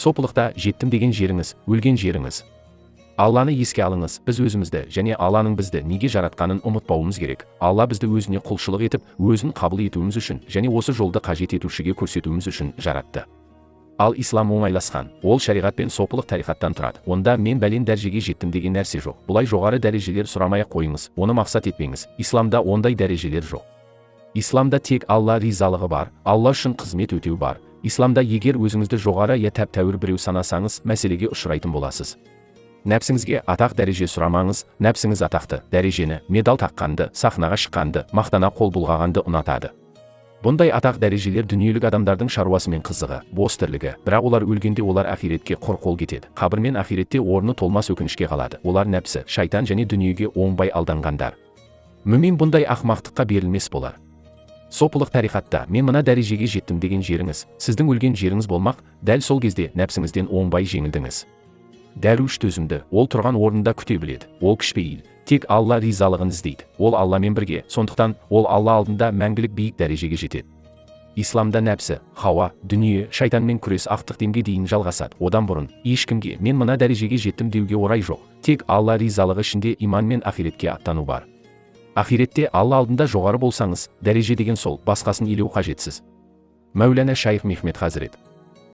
Сопылықта жеттім деген жеріңіз – өлген жеріңіз. Алланы еске алыңыз. Біз өзімізді және Алланың бізді неге жаратқанын ұмытпауымыз керек. Алла бізді өзіне құлшылық етіп, өзін қабыл етуіміз үшін және осы жолды қажет етушіге көрсетуіміз үшін жаратты. Ал ислам оңайласқан, ол шариғат пен сопылық тариқаттан тұрады. Онда мен бәлен дәрежеге жеттім деген нәрсе жоқ. Бұлай жоғары дәрежелер сұрамай ақ қойыңыз, оны мақсат етпеңіз. Исламда ондай дәрежелер жоқ. Исламда тек Алла ризалығы бар, Алла үшін қызмет өтеу бар. Исламда егер өзіңізді жоғары я тәп тәуір біреу санасаңыз, мәселеге ұшырайтын боласыз. Нәпсіңізге атақ, дәреже сұрамаңыз. Нәпсіңіз атақты, дәрежені, медал таққанды, сахнаға шыққанды, мақтана қол бұлғағанды ұнатады. Бұндай атақ, дәрежелер дүниелік адамдардың шаруасы мен қызығы, бос тірлігі. Бірақ олар өлгенде, олар ақиретке құр қол кетеді. Қабір мен ақиретте орны толмас өкінішке қалады. Олар нәпсі, шайтан және дүниеге оңбай алданғандар. Мүмин бұндай ақмақтыққа берілмес болар. Сопылық тариқатта мен мына дәрежеге жеттім деген жеріңіз – сіздің өлген жеріңіз болмақ. Дәл сол кезде нәпсіңізден оңбай жеңілдіңіз. Дәруіш төзімді, ол тұрған орнында күте біледі. Ол кішіпейіл, тек Алла ризалығын іздейді. Ол Алламен бірге, сондықтан ол Алла алдында мәңгілік биік дәрежеге жетеді. Исламда нәпсі, хауа, дүние, шайтанмен күрес ақтық демге дейін жалғасады. Одан бұрын ешкімге мен мына дәрежеге жеттім деуге орай жоқ. Тек Алла ризалығы ішінде иманмен ақиретке аттану бар. Ақиретте Алла алдында жоғары болсаңыз, дәреже деген сол, басқасын елеу қажетсіз. Мәулана Шайх Мехмед хазірет.